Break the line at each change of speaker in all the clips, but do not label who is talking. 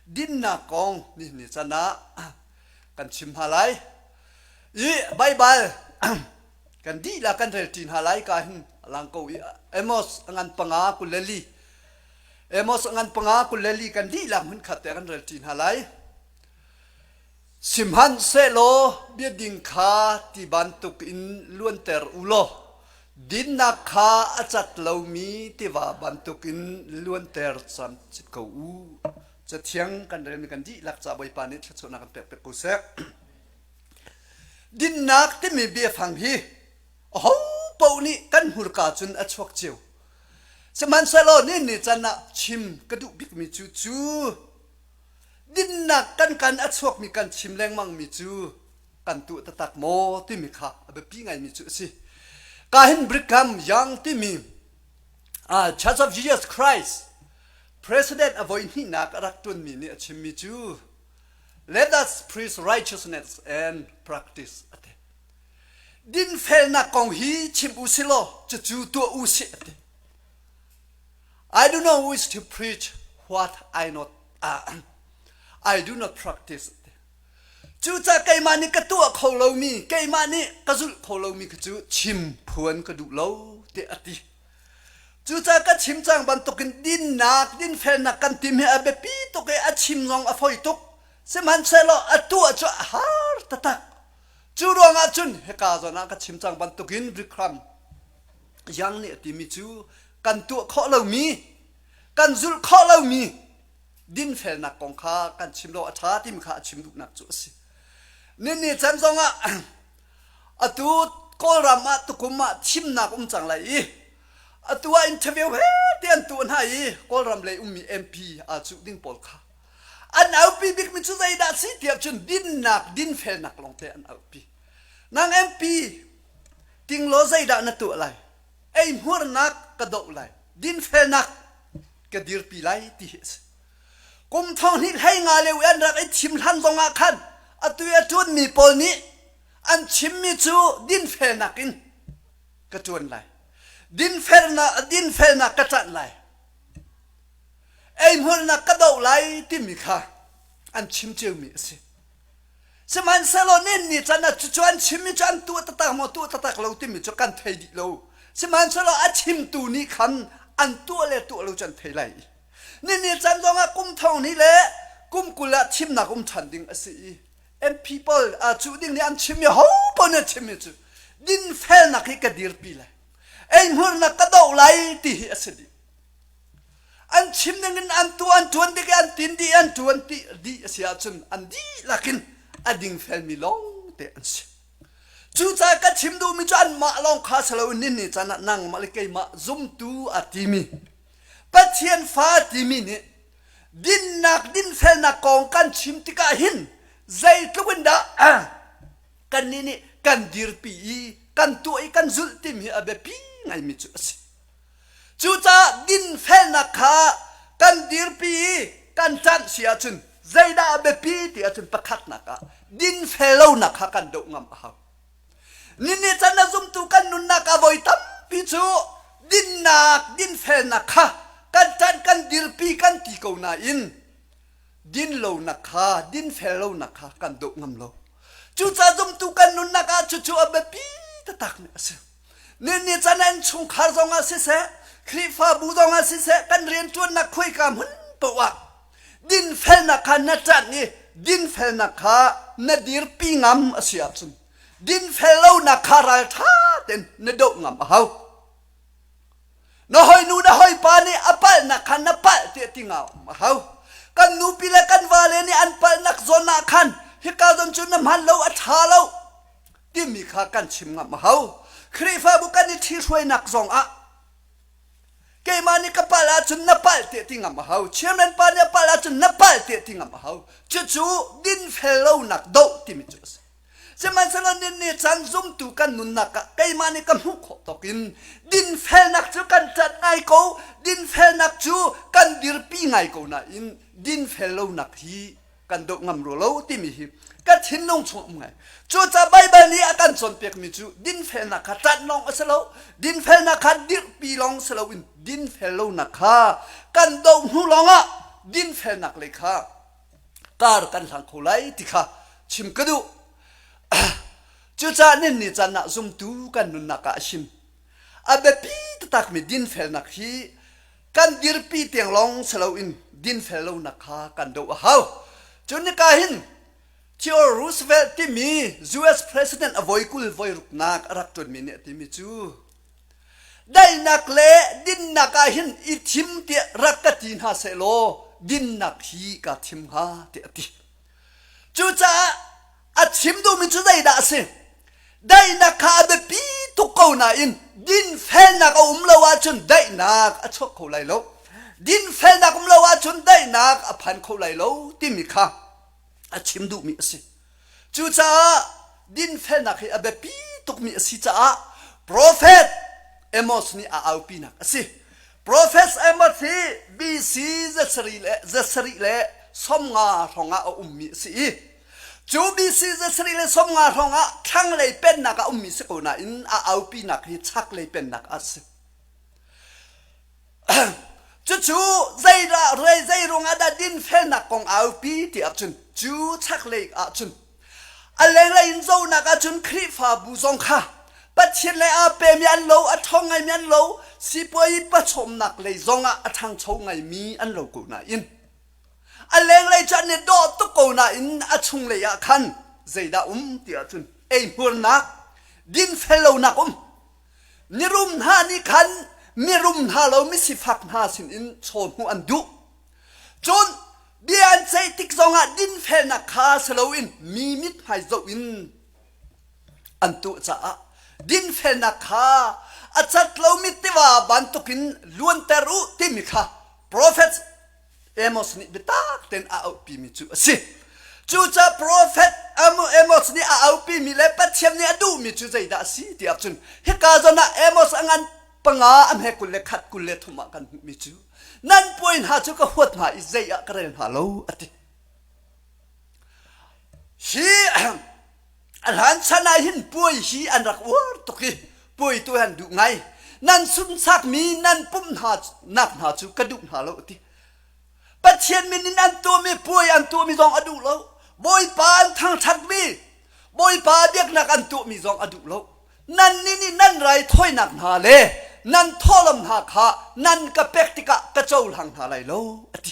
Dinnak kong nihin ni can ah kan chim hna lai. I Baibal kan dihlak kan rel ṭi hna lai ka hin lang ko i Amos a ngan panga 24 Amos a ngan panga 24 kan dihlak hmunkhat te kan rel ṭi hna lai. Sihmanhsehlaw biading kha ti bantuk in luanter u law dinnak kha a cat lomi tiva bantukin luanter camcin ko u. Cathiang kan relmi kan dihlak ca Bawipa nih thluachuahnak kan pek pek ko seh. Dinnak timi biafang hi aho paoh nih kan hmurka cun a chuak cio. Sihmanhsehlaw ni ni can ah chim ka duh bikmi cu cu dinnak kan kan a chuakmi kan chim lengmangmi cu kan tuah taktak maw timi kha a biapi ngaimi cu a si. Ka hin Brigham Young timi uh, Church of Jesus Christ president a voi hnihnak a rak ṭuanmi nih a chimmi cu let us preach righteousness and practice a ti. Dinfelnak kong hi chim u si law cucu tuah u sih a ti. I do not wish to preach what I not uh, I do not practice. Cucaah keimah nih ka tuah kho lomi, keimah nih ka zulh kho lomi kha cu chim phuan ka duh lo tiah a ti. Cucaah ka chim cang bantukin dinnak, dinfelnak kan tim hi a biapi tuk i a chim zong a foi tuk. Sihmanhsehlaw a tuah cu a har taktak. Cu ruangah cun hika zawn ah ka chim cang bantukin Vikram Yang nih a timi cu kan tuah khawh lomi, kan zulh khawh lomi dinfelnak kong kha kan chim lo a ṭha timi kha a chim duhnak cu a si. Nini chan zongah atu Kawlram ah tukum ah thimnak um cang lai i atu ah interview he te an tuah hna i Kawlram lei ummi MP aa cuh ding pawl kha an aupi bikmi cu zeidah si tiah cun dinnak dinfelnak lawngte an aupi. Nang MP tinglaw zeidah na tuah lai? Eihmuarnak ka doh lai, dinfelnak ka dirpi lai ti hi a si. Kum thong hnih hlei nga lio i an rak i thim hlan zongah khan atu i a ṭuanmi pawl nih an chimmi cu dinfelnak in ka ṭuan lai. Dinfelnak, dinfelnak ka ṭanh lai. Eihmuarnak ka doh lai timi kha an chim ciomi a si. Sihmanhsehlaw nin ni can ah cucu an chimmi cu an tuah taktak maw tuah taktak lo timi cu kan thei dih lo. Sihmanhsehlaw a chimtu nih khan an tuah le tuah lo cu an thei lai. Nini can zongah kum thong hnih le kum 20 ah thimnak um ṭhan ding a si i MP pawl aa cuh ding nih an chimmi ho paoh nih an chimmi cu dinfelnak hi ka dirpi lai eihmurnak ka doh lai ti hi a si dih. An chim ning in an tuah an ṭuan dih i an tin dih an ṭuan dih a si ahcun an dihlak in a dingfelmi lawngte an si. Cucaah ka chim duhmi cu anmah lawng kha si loin nin ni caan ah nangmah le keimah zumtu a timi Pathian fa timi nih dinnak dinfelnak kong kan chim tikah hin zeitluk in dah kannih nih kan dirpi i kan tuah i kan zulh timi hi a biapi ngaimi cu a si. Cucaah dinfelnak kha kan dirpi i kan ṭanh si ahcun zeidah a biapi ti ahcun pakhatnak ah dinfel lonak kha kan doh ngam a hau. Nini can a zumtu kan nunnak ah voi tampi cu dinnak, dinfelnak kha kan ṭanh, kan dirpi kan ti ko nain dinlonak kha, dinfel lonak kha kan doh ngam lo. Cucaah zumtu kan nunnak ah cucu a biapi taktak mi a si. Nini can ah innchungkhar zongah siseh, Khrihfabu zongah siseh, kan rianṭuannak khuaika hmun paoh ah dinfelnak kha na ṭanh i dinfelnak kha na dirpi ngam a si ahcun dinfel lonak kha ralṭha tein na doh ngam a hau. Na hawinu na hawipa nih a palhnak kha na palh tiah ti ngam a hau. Kan nupi le kan vale nih an palhnak zawn ah khan hika zawn cu na hman lo a ṭha lo timi kha kan chim ngam a hau. Khrihfabu kan i ṭhihruainak zong ah keimah nih ka palh ahcun na palh tiah ti ngam a hau. Chairman pa nih a palh ahcun na palh tiah ti ngam a hau. Cucu dinfel lonak doh timi cu a si. Sihmanhsehlaw nin nih chan zumtu kan nunnak ah keimah nih ka hmuh khawh tawk in dinfelnak cu kan ṭanh ngai ko, dinfelnak cu kan dirpi ngai ko nain dinfel lonak hi kan doh ngam rua lo timi hi ka thinlung chung um ngai. Cucaah Baibal nih a kan cawnpiakmi cu dinfelnak kha ṭanh lawng a si lo, dinfelnak kha dirhpi lawng si loin dinfel lonak kha kan doh hnu lawngah dinfelnak lei kha. Kar kan hlang kho lai ti kha chim ka duh. Cucaah nin ni caan ah zumtu kan nunnak ah a him. A biapi taktakmi dinfelnak hi kan dirpi tiang lawng si loin dinfel lonak kha kan doh a hau. Cun nika hin Theodore Roosevelt timi US President a voi 20 voi ruknak a rak ṭuanmi nih a timi cu daihnak le dinnak ah hin i thim tiah rak ka ti hna sehlaw dinnak hi kaa thim hnga tiah a ti. Cucaah a chim duhmi cu zeidah a si? Daihnak kha a biapi tuk ko nain dinfelnak a um lo ahcun daihnak a chuak kho lai lo. Dinfelnak um lo ahcun daihnak a phan kho lai lo timi kha a chim duhmi a si. Cucaah dinfelnak hi a biapi tukmi a si caah profet Amos nih a aupinak a si. Profet Amos hi BC zasarih le zasarih le sawmnga hrawngah a ummi a si i cu BC zasarih le sawmnga hrawngah thlanglei pennak ah ummi si ko nain a aupinak hi chaklei pennak ah a si. Cucu zeidah zei ruangah dah dinfelnak kong aupi ti ahcun cu chaklei ahcun a lenglei in zohnak ahcun Khrihfabu zong kha Pathian lei aa pemi an lo, a ṭhawng ngaimi an lo, sipuai pachawmnak lei zongah a ṭhangcho ngaimi an lo ko nain a lenglei cu an i dawh tuk ko nain a chunglei ah khan zeidah um ti ahcun eihmurnak dinfel lonak um Mirum hna nih khan mirum hna lo misifak hna sinin chaw hmuh an duh. Cun bia an ceih tik zongah dinfelnak kha si loin mi mithmai zoh in an tuah caah dinfelnak kha a cat lomi tiva bantukin luanter u timi kha profet Amos nih biatak tein a auhpimi cu a si. Cucaah profet Amos nih a auhpimi le Pathian nih a duhmi cu zeidah a si ti ahcun hika zawn ah Amos a ngan panga a hme 21 23 ah kan hmuhmi cu nan puai hna cu ka huat hna i zei ah ka rel hna lo a ti. Hi a hlan chan ah hin puai hi an rak uar tuk i puai tu han duh ngai. Nan sunhsakmi nan pumh hna nak hna cu ka duh hna lo a ti. Pathian min in an tuahmi puai an tuahmi zong a duh lo. Bawipa an thangṭhatmi, Bawipa biaknak an tuahmi zong a duh lo. Nannih nih nan raithawinak hna le nan thawhlawm hna kha nan ka pek tikah ka cohlang hna lai lo, a ti.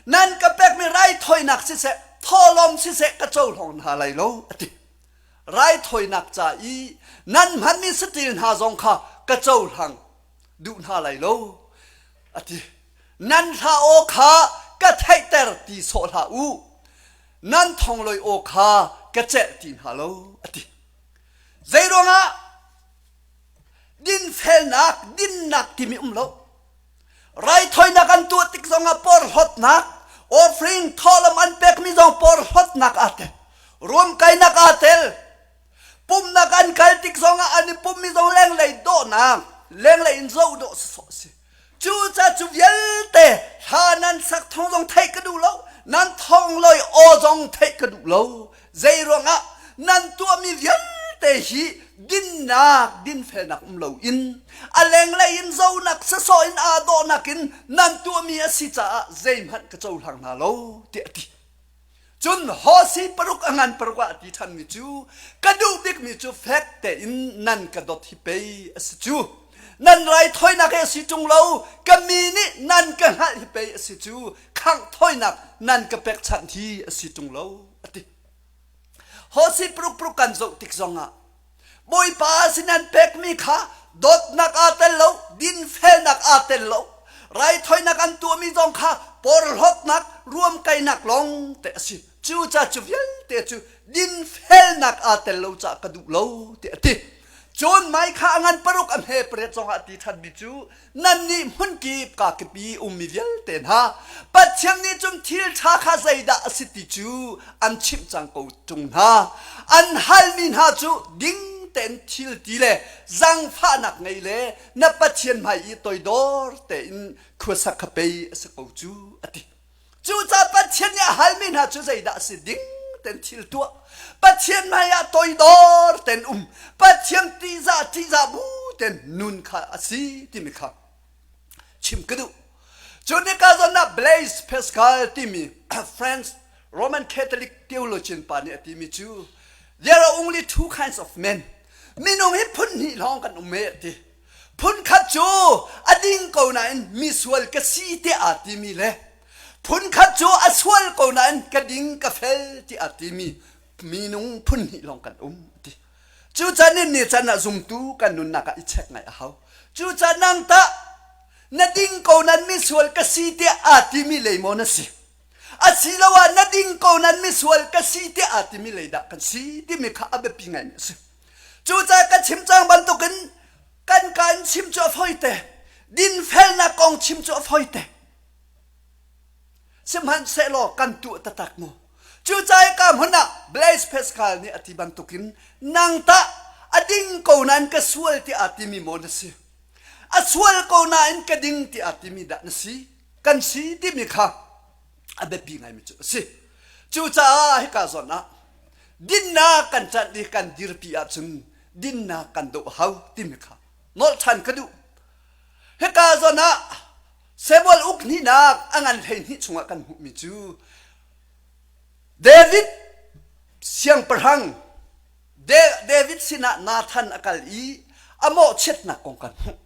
Nan ka pekmi raithawinak siseh, thawhlawm siseh ka cohlang hna lai lo, a ti. Raithawinak ca i nan hmanmi saṭil hna zong kha ka cohlang duh hna lai lo, a ti. Nan hla aw kha ka theihter ti sawh hlah u. Nan thongloi aw kha ka celh ti hna lo, a ti. Zeiruangah dinfelnak, dinnak timi um lo. Raithawinak an tuah tik zongah porhlawtnak, offering thawhlawm an pekmi zong porhlawtnak aa tel. Ruamkainak aa tel. Pumhnak an kal tik zongah an i pummi zong lenglei dawhnak, lenglei in zoh dawh sawsawh a si. Cucaah cu vialte hla nan sak thawng zong theih ka duh lo, nan thawnglawi aw zong theih ka duh lo. Zeiruangah nan tuahmi vialte hi dinnak, dinfelnak um loin a lenglei in zonak sasawh in aa dawhnak in nan tuahmi a si caah zeihmanh ka cohlang hna lo tiah a ti. Cun Hosi paruk a ngan paruk ah a ti ṭhanmi cu ka duh bikmi cu fek tein nan ka dawt hi pei a si cu. Nan raithawinak hi a si ṭung lo, ka mi nih nan ka hngalh hi pei a si cu, khangh thawinak nan ka pekchanh hi a si ṭung lo, a ti. Hosi paruk paruk kan zoh tik zongah Bawipa sin an pekmi kha dawtnak aa tel lo, dinfelnak aa tel lo. Raithawinak an tuahmi zong kha porhlawtnak, ruamkainak lawng te a si. Cucaah cu vialte cu dinfelnak aa tel lo caah ka duh lo tiah a ti. Cun mai kha a ngan paruk a hme pariat zongah a ti ṭhanmi cu nannih hmunkip kakip i ummi vialte hna Pathian nih cun thil ṭha kha zeidah a si ti cu an chimh cang ko ṭung hna. An halmi hna cu ding tein thil ti le zaangfahnak ngei le na Pathian hmai i toidor tein khuasak kha pei a si ko cu a ti. Cucaah Pathian nih a halmi hna cu zeidah a si? Ding tein thil tuah. Pathian hmaiah toidor tein um. Pathian ṭihzah ṭihzah bu tein nun kha a si timi kha chim ka duh. Cu nika zawn ah Blaise Pascal timi French Roman Catholic theologian pa nih a timi cu there are only two kinds of men. Minung hi phun hnih lawng kan um e a ti. Phun khat cu a ding ko nain misual ka si tiah aa timi le phun khat cu a sual ko nain ka ding ka fel tiah aa timi minung phun hnih lawng kan um a ti. Cucaah nin ni can ah zumtu kan nunnak ah i check ngai a hau. Cucaah nang tah na ding ko nain misual ka si tiah aa timi lei maw na si? Asiloah na ding ko nain misual ka si tiah aa timi lei dah kan si timi kha a biapi ngaimi a si. Cucaah ka chim cang bantukin kan ka in chim cu a fawite. Dinfelnak kong chim cu a fawite. Sihmanhsehlaw kan tuah taktak maw? Cucaah ka hmun ah Blaise Pascal nih a ti bantukin nang tah a ding ko nain ka sual tiah aa timi maw na si? A sual ko nain ka ding tiah aa timi dah na si? Kan si timi kha a biapi ngaimi cu a si. Cucaah hika zawn ah dinnak kan ṭanh i kan dirpi ahcun dinnak kan doh hau timi kha nolh ṭhan ka duh. Hika zawn ah Samuel uk hnihnak a ngan 12 chungah kan hmuhmi cu David siangpahrang David sinah Nathan a kal i a mawhchiatnak kong kan hmuh.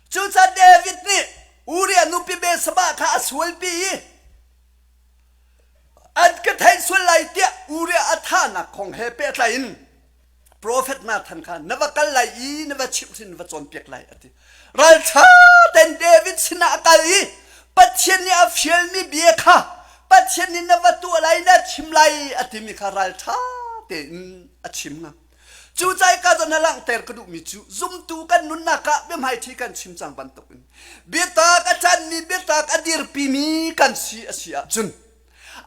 Cucaah David nih Uriah nupi Bathsheba kha a sualpi i an ka theih sual lai tiah Uriah a thahnak kong he pehtlai in Profet Nathan kha na va kal lai i na va chimhhrin na va cawnpiak lai a ti. Ralṭha tein David sinah a kal i Pathian nih a fialmi bia kha Pathian nih na va tuah lai na chim lai a timi kha ralṭha tein a chim ngam. Cucaah ka zawn a langhter ka duhmi cu zumtu kan nunnak ah biahmaiṭhi kan chim cang bantukin biatak a canmi biatak a dirpimi kan si a si ahcun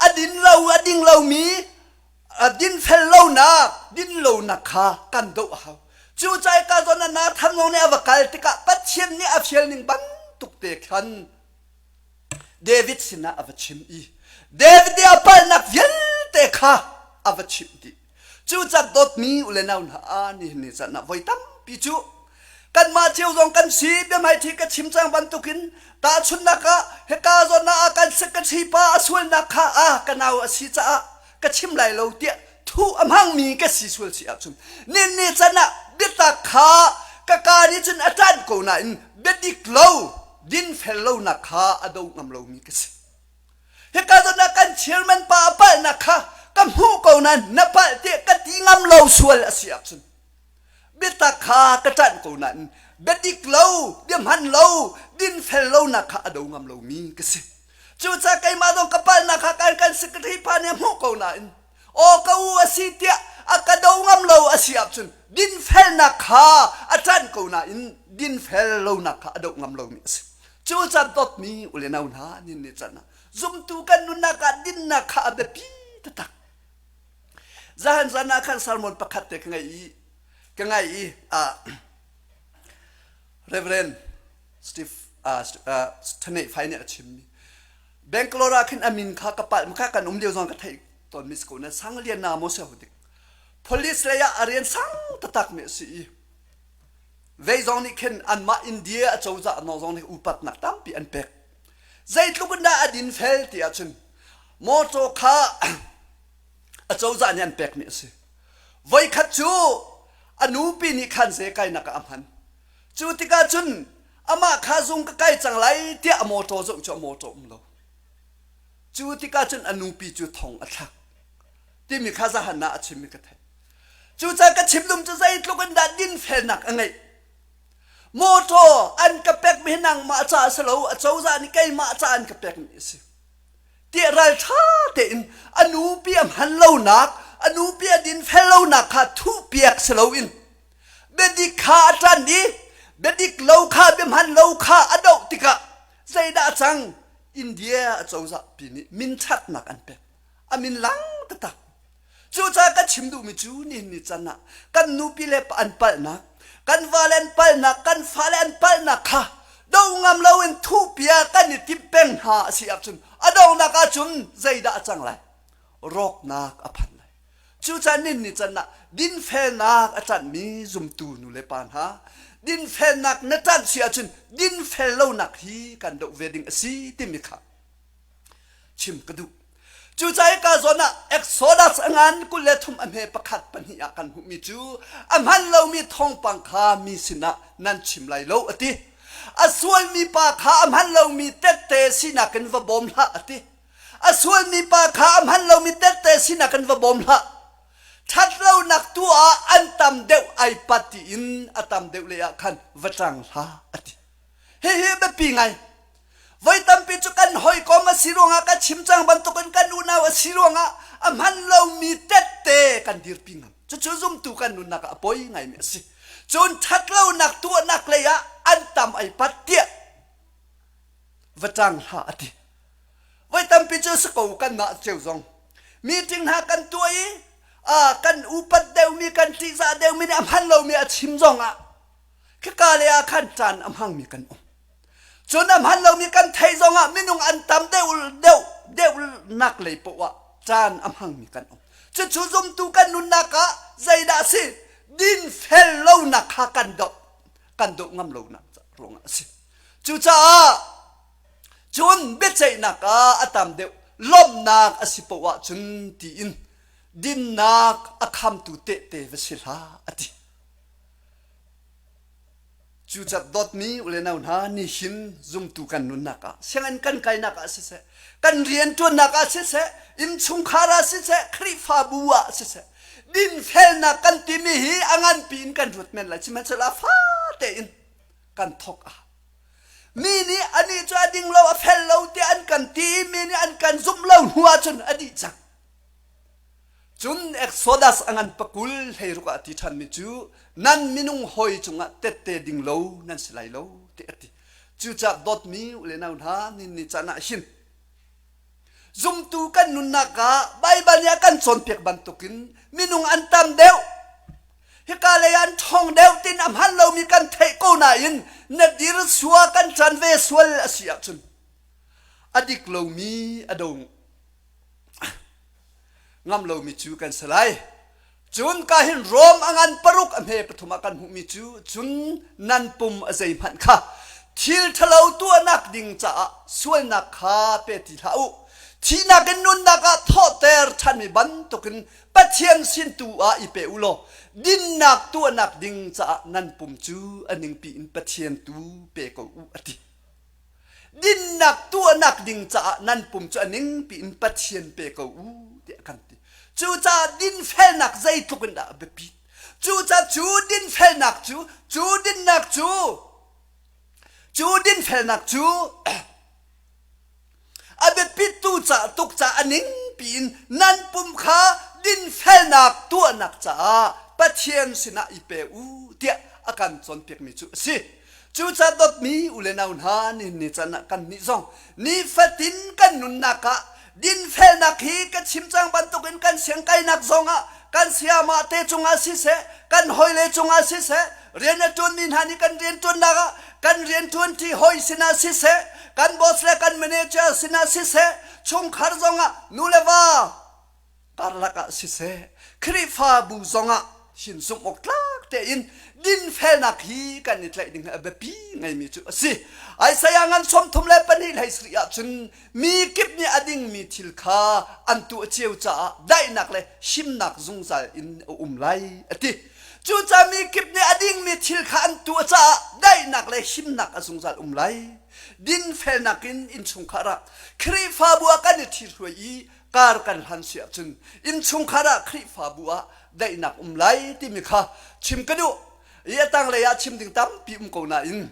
a din lo a ding lomi dinfel lonak dinlonak kha kan doh a hau. Cucaah ka zawn ah Nathan zong nih a va kal tikah Pathian nih a fial ning bantuk te khan David sinah a va chim i David nih a palhnak vialte kha a va chimh dih. Cucaah dawtmi u le nau hna nihin ni caan ah voi tampi cu kanmah cio zong kan si biahmaiṭhi ka chim cang bantukin tahchunhnak ah hika zawn ah kan secretary pa a sualnak kha a ka nau a si caah ka chim lai lo tiah thuh a hmangmi ka si sual si ahcun nin ni can ah biatak kha ka ka nih cun a ṭanh ko nain biadik lo dinfel lonak kha a do ngam lomi ka si. Hika zawn ah kan chairman pa a palhnak kha ka hmuh ko nain na palh tiah ka ti ngam lo sual a si ahcun biatak kha ka ṭanh ko nain biadik lo, biahman lo, dinfel lonak kha a do ngam lomi ka si. Cucaah keimah zong ka palhnak kha kan kan secretary pa nih a hmuh ko nain aw ka u a si tiah a ka do ngam lo a si ahcun dinfelnak kha a ṭanh ko nain dinfel lonak kha a doh ngam lomi a si. Cucaah dawtmi u le nau hna nin ni can ah zumtu kan nunnak ah dinnak kha a biapi taktak. Zahan zan ah khan sermon pakhat te ka ngei i ka ngai i ah Reverend Steve uh, uh, Thanei Fai nih a chimmi Bangalore ah khin a min kha ka palh kha kan um lio zong ka theih tawn mi si ko na sang lian na mo se ho dik police lei ah a rian sang taktak mi a si i vei zong nih khin anmah India a cozah no zong nih upatnak tampi an pek zeitluk in dah a din fel ti ahcun motor kha a cozah nih an pekmi a si voikhat cu a nupi nih khan ze kainak ah a hman cu tikah cun amah kha zung ka kai cang lai tiah a motor zoh cu a motor um lo cu tikah cun a nupi cu thong a thlak timi kha zahan ah a chimmi ka theih cucaah ka chim dum cu zeitluk in dah dinfelnak a ngeih motor an ka pekmi hi nangmah ca a si lo a cozah nih keimah ca an ka pekmi a si tiah ralṭha tein a nupi a hman lonak a nupi a dinfel lonak kha thuhpiak si loin biadik kha a ṭan i biadik lo kha biahman lo kha a doh tikah zeidah a cang India a cozah pi nih minṭhatnak an pek a min lang taktak Cucaah ka chim duhmi cu nihin ni can ah kan nupi le an palhnak, kan vale an palhnak, kan fale an palhnak kha do ngam loin thuhpia kan i timh peng hna a si ahcun a donghnak ahcun zeidah a cang lai? Rawknak a phan lai. Cucaah nihin ni can ah dinfelnak a ṭanhmi zumtu nu le pa hna, dinfelnak na ṭanh si ahcun dinfel lonak hi kan doh ve ding a si timi kha chim ka duh. Cucaah ka zawn ah Exodus a ngan 23 a hme pakhat pahnih ah kan hmuhmi cu a hman lomi thawngpang kha mi sinah nan chim lai lo a ti. A sualmi pa kha a hman lomi tette sinak in va bawm hlah a ti. A sualmi pa kha a hman lomi tette sinak in va bawm hlah. Ṭhatlonak tu ah an tam deuh ai pat tiin a tam deuh lei ah khan va ṭang hlah a ti. Hihi biapi ngai. Voi tampi cu kan hawikom a si ruangah ka chim cang bantukin kan unau a si ruangah a hman lomi tette kan dirpi ngam. Cucu zumtu kan nunnak ah a poi ngaimi a si. Cun ṭhatlonak tuahnak lei ah an tam ai pat tiah va ṭang hlah a ti. Voi tampi cu si ko kanmah cio zong meeting hna kan tuah i kan upat deuhmi kan ṭihzah deuhmi nih a hman lomi a chim zongah khika lei ah khan caan a hmangmi kan um. Cun a hman lomi kan theih zongah minung an tam deuh deuh deuhnak lei poah ah caan a hmangmi kan um. Cucu zumtu kan nunnak ah zeidah a si? Dinfel lonak kha kan doh kan doh ngam lonak ruangah a si. Cucaah cun biaceihnak ah a tam deuh lawmhnak a si poah ahcun tiin dinnak a khamtu tehte va si hlah a ti. Cucat dawtmi u le nau hna nihin zumtu kan nunnak ah sianginn kan kainak ah siseh kan rianṭuannak ah siseh innchungkhar ah siseh Khrihfabu ah siseh dinfelnak kan timi hi a nganpi in kan ruat men lai sihmanhsehlaw a fate in kan thawk ah mi nih anih cu a ding lo a fel lo tiah an kan ti i mi nih an kan zumh lo hnu ahcun a dih cang Cun Exodus a ngan pakul hleiruk ah a ti ṭhanmi cu nan minung hawi cungah tette ding lo nan si lai lo tiah a ti. Cucaah dawtmi u le nau hna nin ni caan ah hin zumtu kan nunnak ah Baibal nih a kan cawnpiak bantukin minung an tam deuh hika lei an ṭhawng deuh tin a hman lomi kan theih ko nain na dir sua kan ṭan ve sual a si ahcun a dik lomi a do ngam lomi cu kan si lai. Cun ka hin Rom a ngan paruk a hme pathum ah kan hmuhmi cu cun nan pum a zeihmanh kha thil ṭhalo tuahnak ding caah sualnak kha pe ti hlah u. Thihnak in nunnak ah thawhter ṭhanmi bantukin Pathian sin tu ah i pe u law dinnak tuahnak ding caah nan pum cu a ningpi in Pathian tu pe ko u a ti. Dinnak tuahnak ding caah nan pum cu a ningpi in Pathian pe ko u tiah kan ti. Cucaah dinfelnak zeitluk in dah a biapit. Cucaah cu dinfelnak cu, cu dinnak cu, cu dinfelnak cu a biapit tu ca tuk caah a ningpi in nan pum kha dinfelnak tuahnak caah Pathian sinah i pe u tiah a kan cawnpiakmi cu a si. Cucaah dawtmi u le nau hna nihin ni can ah kannih zong nifatin kan nunnak ah dinfelnak hi ka chim cang bantukin kan siangkainak zongah kan sayamah te cungah siseh kan hawile cungah siseh rian a ṭuanmi hna nih kan rianṭuannak ah kan rianṭuanṭi hawi sinah siseh kan boss le kan manager sinah siseh chungkhar zongah nu le va karlak ah siseh Khrihfabu zongah hin zumh awk tlak tein dinfelnak hi kan i tlaih ding hi a biapi ngaimi cu a si. Isaiah ngan 32 hlei sarih ahcun mi kip nih a dingmi thil kha an tuah cio caah daihnak le himnak zungzal in a um lai a ti. Cucaah mi kip nih a dingmi thil kha an tuah caah daihnak le himnak a zungzal um lai. Dinfelnak in innchungkhar ah Khrihfabu ah kan i ṭhihruai i kar kan hlan si ahcun innchungkhar ah Khrihfabu ah daihnak um lai timi kha chim ka duh. I a tanglei ah chim ding tampi um ko nain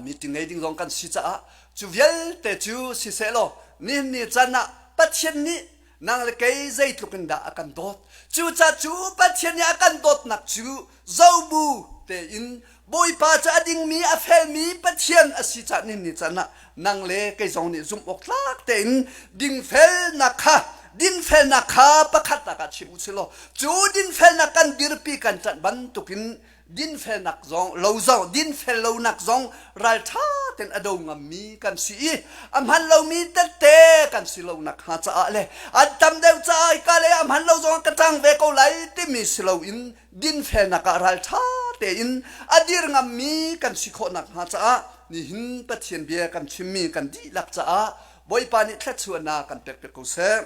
meeting ngei ding zong kan si caah cu vialte cu siseh law nihin ni caan ah Pathian nih nang le kei zeitluk in dah a kan dawt. Cucaah cu Pathian nih a kan dawtnak cu zobu tein Bawipa cu a dingmi a felmi Pathian a si caah nihin ni caan ah nang le kei zong nih zumh awk tlak tein dingfelnak kha dinfelnak kha pakhatnak ah chim u sih law cu dinfelnak kan dirpi kan ṭanh bantukin dinfelnak zong lo zong dinfel lonak zong ralṭha tein a do ngammi kan si i a hman lomi tette kan si lonak hnga caah le an tam deuh caah ka le a hman lo zong ka ṭang ve ko lai timi si loin dinfelnak ah ralṭha tein a dir ngammi kan si khawh nakhnga caah nihin Pathian bia kan chimmi kan dihlak caah. Bawipa nih thluachuahnak kan pek piak ko seh.